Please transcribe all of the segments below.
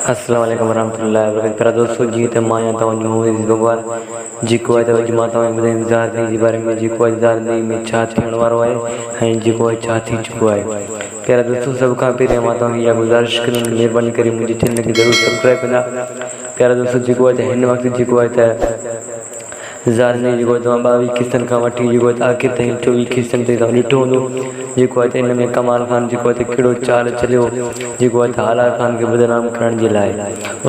السلام عليڪم ورحمة الله وبرڪاته پيارا دوستو جيئن ته مان آهيان توهان جو محمد عزيز بنگوار جيڪو آهي ته اڄ مان توهان کي ٻڌائيندس زار زندگي جي باري ۾ جيڪو آهي زار زندگي ۾ ڇا ٿيڻ وارو آهي ۽ جيڪو آهي ڇا ٿي چڪو آهي پيارا دوستو سڀ کان پهريان مان توهان کي اها گذارش ڪندم ته مهرباني ڪري منهنجي چينل کي ضرور سبسڪرائب ڪندا پيارا دوستو جيڪو آهي ته هن وقت جيڪو آهي ته زار زندگي جيڪو آهي توهان ٻاويهه قسطن کان وٺي جيڪو آهي ته آخر تائين چوويهه قسطن تائين توهان ڏٺو هوندو جيڪو آهي ته ان ۾ ڪمال خان جيڪو آهي ته ڪهڙو چال چليو جيڪو آهي ته هالار خان کي بدنام ڪرڻ جي لاء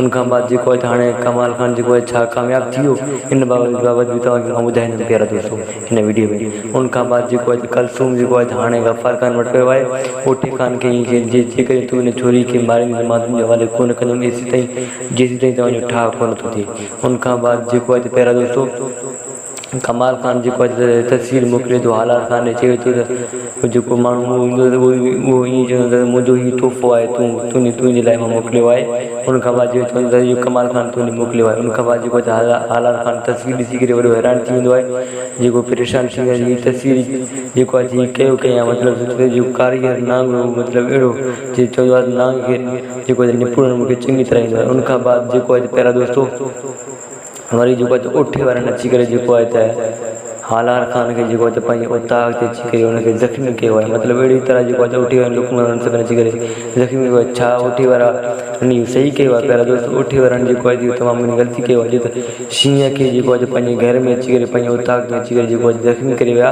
ان کان بعد جيڪو آهي ته هاڻي ڪمال خان جيڪو آهي ڇا ڪامياب ٿي ويو ان بابت به توهان کي مان ٻڌائيندم پيارا دوستو هن وڊيو ۾ ان کان بعد جيڪو آهي ته ڪلثوم جيڪو آهي ته هاڻي غفار خان وٽ ويو آهي اوٺي خان کي ائين چئي جيڪڏهن تون ان ڇوري کي ماريندين ته مان تنهنجي حوالي ڪونه ڪندم ايسيتائين جيسيتائين توهان جو ٺاهه ڪونه ٿو ٿئي ان کان بعد جيڪو آهي ته پيارا دوستو ڪمال خان جيڪو آهي ته تصوير موڪلي ٿو هالار خان ڏي چوي ٿو ته جيڪو ماڻهو ايندو ته اهو ائين چوندو ته منهنجو هي تحفو آهي تون تنهنجي تنهنجي لاء مان موڪليو آهي ان کان بعد جيڪو چوندو ته اهو ڪمال خان تنهنجي موڪليو آهي ان کان بعد جيڪو آهي هالار خان تصوير ڏسي ڪري وڏو حيران ٿي ويندو آهي جيڪو پريشان ٿي ويندو آهي هي تصوير جيڪو آهي هي ڪيو ڪيائين مطلب جيڪو ڪاريگر نانگ هو مطلب اهڙو جي چوندو آهي نانگ کي جيڪو آهي نپوڙڻ مون کي چڱي طرح ايندو آهي ان کان بعد جيڪو آهي پيارا دوستو وري جيڪو آهي اوٺي وارن اچي ڪري جيڪو آهي ته هالار خان کي جيڪو آهي ته پنهنجي اوطاق تي اچي ڪري ان کي زخمي ڪيو آهي مطلب اهڙي طرح جيڪو آهي ته اوٺي وارن لقمان انهن سڀني اچي ڪري زخمي ڪيو آهي ڇا اوٺي وارا ان اهو صحيح ڪيو آهي پيارا دوست اوٺي وارن جيڪو آهي اهو تمام گهڻي غلطي ڪيو آهي جو ته شينهن کي جيڪو آهي ته پنهنجي گهر ۾ اچي ڪري پنهنجي اوطاق ۾ اچي ڪري جيڪو آهي زخمي ڪري ويا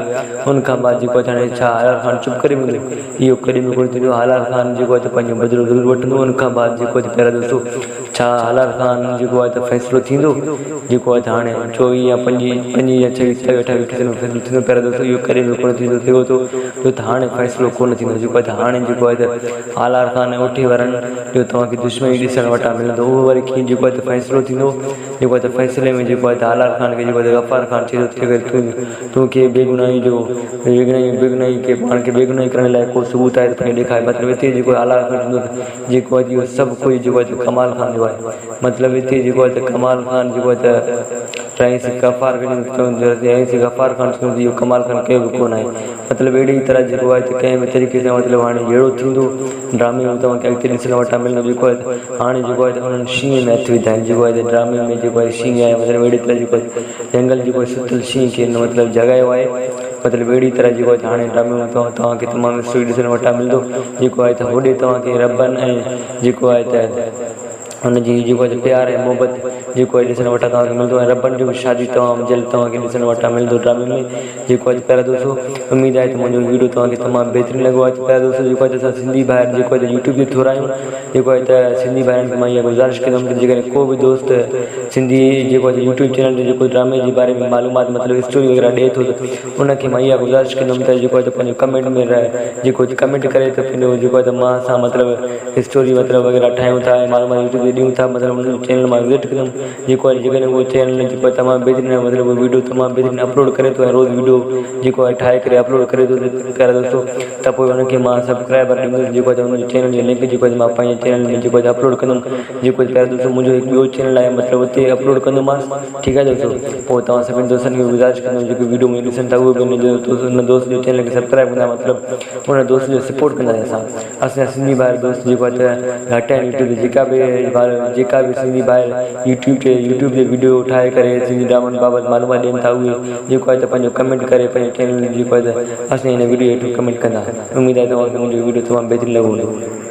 ان کان بعد جيڪو آهي ته هاڻي ڇا هالار خان چپ ڪري ويندو اهو ڪڏهن به ڪونه ٿيندو. هالار خان جيڪو آهي ته پنهنجو بدلو ضرور وٺندو. ان کان بعد جيڪو آهي ته پيارا دوستو ڇا هالار خان جيڪو آهي ته فيصلو ٿيندو جيڪو آهي ته هاڻي چوويهه يا پنجويهه پنجويهه يا ڇويهه ستاويهه اٺاويهه قسطن ۾ فيصلو ٿيندو پيارا دوستو اهو ڪڏهن به ڪونه ٿيندو ٿيو ٿو ڇو ته هاڻي فيصلو ڪونه ٿيندو جيڪو آهي ته هاڻي جيڪو آهي ته هالار خان ۽ اوٺي وارن جو توهان کي دشمني ڏسڻ وٽان ملندو اهو وري ڪيئن جيڪو آهي ته فيصلو ٿيندو جيڪو آهي ته فيصلي ۾ جيڪو آهي ته هالار خان کي جيڪو آهي ته غفار خان چئي ٿو ته جيڪڏهن تون تون کي بيگناهي جو بيگناهي بيگناهي کي پاڻ کي بيگناهي ڪرڻ لاء ڪو ثبوت آهي ته پنهنجو ڏيکار مطلب هتي جيڪو اعليٰ خان چوندو ته جيڪو آهي اهو سڀ ڪجهه جيڪو آهي ڪمال خان جو آهي مطلب هتي جيڪو آهي ته ڪمال خان جيڪو آهي ته رئيس غفار کي چوندو رئيس غفار خان چوندو ته اهو ڪمال خان ڪيو به ڪونه آهي مطلب اهڙي طرح جيڪو آهي ته ڪنهن به طريقي سان مطلب هاڻي جهيڙو ٿيندو ڊرامي ۾ توهان کي اڳتي ڏسڻ وٽان ملندو جيڪو آهي هاڻي جيڪو آهي ته انهن شينهن ۾ هٿ وڌا آهن جيڪو آهي ته ڊرامي ۾ جيڪو آهي شينهن آهي مطلب اهڙي طرح جيڪو آهي جنگل جيڪو آهي ستل شينهن کي هن مطلب جڳايو آهي مطلب اهڙي طرح جيڪو آهي ته هاڻي ڊرامي ۾ توهان کي تمام اسٽوري ڏسڻ وٽان ملندو جيڪو آهي ته هوڏي توهان کي ربن ۽ جيڪو آهي ته هن جي جيڪو آهي پيار ۽ محبت جيڪو آهي ڏسڻ وٽان توهان کي ملندو ۽ ربن جو به شادي تمام جلد توهان کي ڏسڻ وٽان ملندو ڊرامي ۾ جيڪو آهي پيارا دوستو اميد آهي ته منهنجو ويڊيو توهان کي تمام بهترين لڳو آهي ته پيارا دوستو جيڪو آهي ته اسان سنڌي ڀائر جيڪو آهي ته يوٽيوب تي ٿورا آهيون جيڪو آهي ته سنڌي ڀائرن کي مان اها گذارش ڪندم ته جيڪڏهن ڪو به دوست سنڌي جيڪو آهي يوٽيوب چينل تي جيڪو ڊرامي جي باري ۾ معلومات مطلب اسٽوري وغيره ڏئي ٿو ته ان کي مان اها گذارش ڪندم ته جيڪو آهي ته پنهنجو ڪمينٽ ۾ جيڪو ڪمينٽ ڪري ته پنهنجو جيڪو آهي ته مان سان مطلب اسٽوري مطلب وغيره ٺاهيون ٿا ۽ معلومات يوٽيوب تي ڏيون ٿا مطلب ان چينل مان وزٽ ڪندم جيڪو آهي جيڪڏهن اهو چينل جيڪو آهي تمام بهترين آهي مطلب ويڊيو تمام بهترين اپلوڊ ڪري ٿو ۽ روز ويڊيو جيڪو آهي ٺاهي ڪري اپلوڊ ڪري ٿو ته پيارا دوستو ته پوء ان کي مان سبسڪرائبر ڏيندس جيڪو آهي ته ان چينل جو لنڪ جيڪو آهي مان پنهنجي چينل ۾ جيڪو آهي اپلوڊ ڪندم جيڪو آهي پيارا دوستو منهنجو هڪ ٻيو چينل آهي مطلب اتي اپلوڊ ڪندومانس ٺيڪ آهي دوستو پوء توهان سڀني دوستن کي گذارش ڪندم جيڪي ويڊيو منهنجي ڏسن ٿا اهي به ان ان دوست جو چينل کي سبسڪرائب ڪندا مطلب ان دوست جو سپورٽ ڪندا اسان اسان جا سنڌي ڀائر دوست جيڪو آهي ته گهٽ آهن يوٽيوب تي جيڪا به جيڪا به سنڌي ڀائر يوٽيوب تي يوٽيوب تي ويڊيو ٺاهي ڪري سنڌي ڊرامن بابت معلومات ڏين ٿا اهي جيڪو آهي ته پنهنجو ڪمينٽ ڪري پنهنجو چينل جيڪو آهي ته اسان جي هن ويڊيو هيٺ ڪمينٽ ڪندا اميد آهي توهان کي منهنجو ويڊيو تمام بهترين لڳو هوندو.